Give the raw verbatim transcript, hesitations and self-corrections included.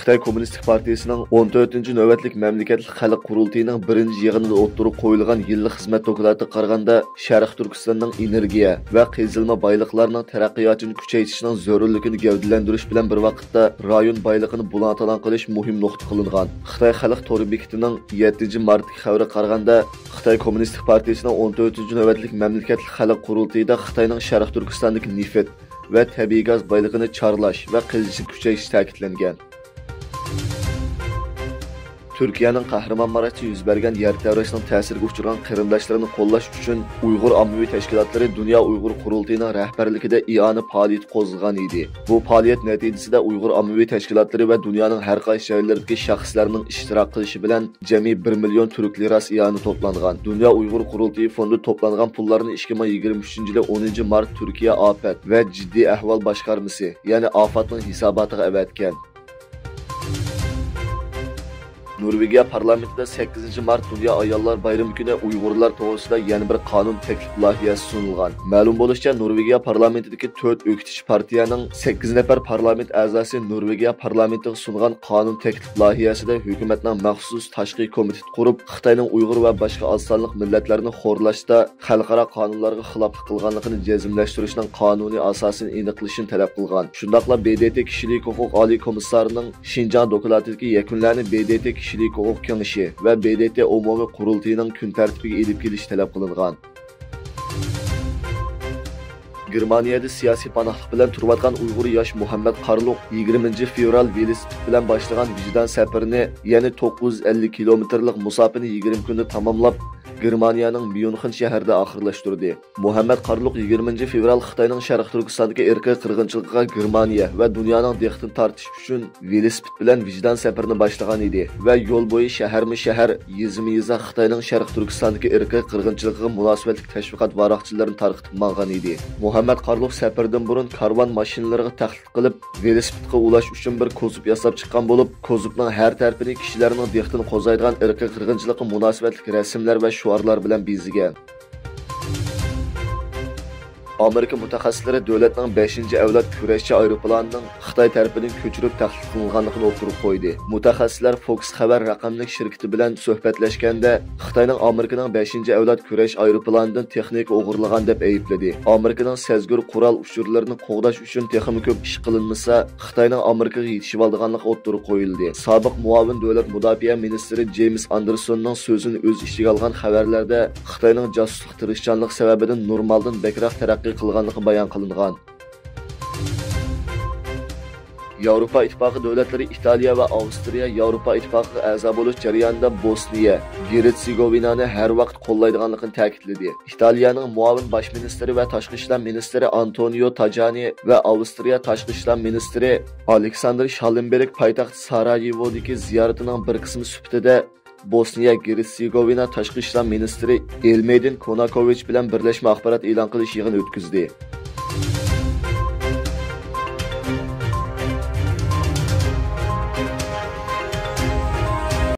خىتاي كوممۇنىستىك پارتىيىسىنىڭ ئون تۆتىنچى نۆۋەتلىك مەملىكەتلىك خەلق قۇرۇلتىيىنىڭ بىرىنچى يىغىنىدا ئوتتۇرىغا قويۇلغان يىللىق خىزمەت دوكلاتىغا قارىغاندا، شەرقىي تۈركىستاننىڭ ئېنېرگىيە ۋە قېزىلما بايلىقلارنىڭ تەرەققىياتىنى كۈچەيتىشنىڭ زۆرۈرلۈكىنى گەۋدىلەندۈرۈش بىلەن بىر ۋاقىتتا، رايون بايلىقىنى بۇلاڭ-تالاڭ قىلىش مۇھىم نۇقتا قىلىنغان. خىتاي خەلق تور بېكىتىنىڭ يەتتىنچى مارتتىكى خەۋىرىگە قارىغاندا، خىتاي كوممۇنىستىك پارتىيىسىنىڭ ئون تۆتىنچى نۆۋەتلىك مەملىكەتلىك خەلق قۇرۇلتىيىدا خىتاينىڭ شەرقىي تۈركىستاندىكى نېفىت ۋە تەبىئىي گاز بايلىقىنى چارلاش ۋە قېزىشنى كۈچەيتىش تەكىتلەنگەن. تۈركىيەنىڭ قەھرىمانماراشتا يۈز بەرگەن يەر تەۋرەشنىڭ تەسىرىگە ئۇچرىغان قېرىنداشلىرىنى قوللاش ئۈچۈن ئۇيغۇر ئاممىۋى تەشكىلاتلىرى دۇنيا ئۇيغۇر قۇرۇلتىيىنىڭ رەھبەرلىكىدە ئىئانە پائالىيىتى قوزغىغان ئىدى. بۇ پائالىيەت نەتىجىسىدە ئۇيغۇر ئاممىۋى تەشكىلاتلىرى ۋە دۇنيانىڭ ھەر قايسى جايلىرىدىكى شەخسلەرنىڭ ئىشتىراك قىلىشى بىلەن جەمئىي بىر مىليون تۈرك لىراسى ئىئانە توپلانغان. دۇنيا ئۇيغۇر قۇرۇلتىيى فوندى توپلانغان پۇللارنى ئىككى مىڭ يىگىرمە ئۈچىنچى يىلى ئونىنچى مارت تۈركىيە ئاپەت ۋە جىددىي ئەھۋال باشقارمىسى، يەنى ئاپاتنىڭ ھېساباتىغا ئەۋەتكەن. نورۋېگىيە پارلامېنتىدا سەككىزىنچى مارت دۇنيا ئاياللار بايرىمى كۈنى ئۇيغۇرلار توغرىسىدا يەنە بىر قانۇن تەكلىپ لايىھەسى سۇنۇلغان. مەلۇم بولۇشىچە، نورۋېگىيە پارلامېنتىدىكى تۆت ئۆكتىچى پارتىيەنىڭ سەككىز نەپەر پارلامېنت ئەزاسى نورۋېگىيە پارلامېنتىغا سۇنغان قانۇن تەكلىپ لايىھەسىدە ھۆكۈمەتنىڭ مەخسۇس تاشقى كومىتېت قۇرۇپ، خىتاينىڭ ئۇيغۇر ۋە باشقا ئاز سانلىق مىللەتلەرنى خورلاشتا خەلقئارا قانۇنلارغا خىلاپلىق قىلغانلىقىنى جەزملەشتۈرۈشنىڭ قانۇنىي ئاساسىنى ئېنىقلىشىنى تەلەپ قىلغان. شۇنداقلا ب د ت كىشىلىك ھوقۇق ئالىي كومىسسارىنىڭ شىنجاڭ دوكلاتىدىكى يەكۈنلەرنى ب د ت كىشىلىك ھوقۇق كېڭىشى ۋە ب د ت ئومۇمىي قۇرۇلتىيىنىڭ كۈن تەرتىپىگە ئېلىپ كېلىشى تەلەپ قىلىنغان. گېرمانىيەدە سىياسىي پاناھلىق بىلەن تۇرۇۋاتقان ئۇيغۇر ياش مۇھەممەد قارلۇق يىگىرمىنچى فېۋرال ۋېلىسىپىت بىلەن باشلىغان ۋىجدان سەپىرىنى، يەنى توققۇز يۈز ئەللىك كىلومېتىرلىق مۇساپىنى يىگىرمە كۈندە تاماملاپ، گېرمانىيەنىڭ ميۇنخېن شەھىرىدە ئاخىرلاشتۇردى. مۇھەممەد قارلۇق يىگىرمىنچى فېۋرال خىتاينىڭ شەرقىي تۈركىستاندىكى ئىرقىي قىرغىنچىلىقىغا گېرمانىيە ۋە دۇنيانىڭ دىققىتىنى تارتىش ئۈچۈن ۋېلىسىپىت بىلەن ۋىجدان سەپىرىنى باشلىغان ئىدى ۋە يول بويى شەھەرمۇ شەھەر، يېزىمۇ يېزا خىتاينىڭ شەرقىي تۈركىستاندىكى ئىرقىي قىرغىنچىلىقىغا مۇناسىۋەتلىك تەشۋىقات ۋاراقچىلىرىنى تارقىتىپ ماڭغان ئىدى. مۇھەممەد قارلۇق سەپىرىدىن بۇرۇن كارۋان ماشىنىلىرىغا تەخلىق قىلىپ، ۋېلىسىپىتقا ئۇلاش ئۈچۈن بىر كوزۇپ ياساپ چىققان بولۇپ، كوزۇپنىڭ ھەر تەرىپىنى كىشىلەرنىڭ دىققىتىنى قوزغايدىغان ئىرقىي قىرغىنچىلىققا مۇناسىۋەتلىك رەسىملەر ۋە شوئارلار بىلەن بېزىگەن. ئامېرىكا مۇتەخەسسىسلىرى دۆلەتنىڭ بەشىنچى ئەۋلاد كۈرەشچى ئايروپىلانىنىڭ خىتاي تەرىپىدىن كۆچۈرۈپ تەخلىق قىلىنغانلىقىنى ئوتتۇرىغا قويدى. مۇتەخەسسىسلەر فوكس خەۋەر رەقەملىك شىركىتى بىلەن سۆھبەتلەشكەندە، خىتاينىڭ ئامېرىكىنىڭ بەشىنچى ئەۋلاد كۈرەش ئايروپىلانىدىن تېخنىكا ئوغرىلىغان دەپ ئەيىبلىدى. ئامېرىكىنىڭ سەزگۈر قورال ئۇچۇرلىرىنى قوغداش ئۈچۈن تېخىمۇ كۆپ ئىش قىلىنمىسا، خىتاينىڭ ئامېرىكىغا يېتىشىۋالىدىغانلىقى ئوتتۇرىغا قويۇلدى. سابىق مۇئاۋىن دۆلەت مۇداپىئە مىنىستىرى جېيمىس ئاندېرسوننىڭ سۆزىنى ئۆز ئىچىگە ئالغان خەۋەرلەردە خىتاينىڭ جاسۇسلۇق تىرىشچانلىقى سەۋەبىدىن نورمالدىن بەكرەك تەرەققىي قىلغانلىقى بايان قىلىنغان. ياۋروپا ئىتتىپاقى دۆلەتلىرى ئىتالىيە ۋە ئاۋسترىيە ياۋروپا ئىتتىپاقىغا ئەزا بولۇش جەريانىدا بوسنىيە، گېرتسېگوۋىنانى ھەر ۋاقىت قوللايدىغانلىقىنى تەكىتلىدى. ئىتالىيەنىڭ مۇئاۋىن باش مىنىستىرى ۋە تاشقى ئىشلار مىنىستىرى ئانتونىيو تاجانى ۋە ئاۋسترىيە تاشقى ئىشلار مىنىستىرى ئالېكساندېر شاللېنبېرگ پايتەخت سارايېۋودىكى زىيارىتىنىڭ بىر قىسمى سۈپىتىدە بوسنىيە گېرتسېگوۋىنا تاشقى ئىشلار مىنىستىرى ئېلمېدىن كوناكوۋىچ بىلەن بىرلەشمە ئاخبارات ئېلان قىلىش يىغىنى ئۆتكۈزدى.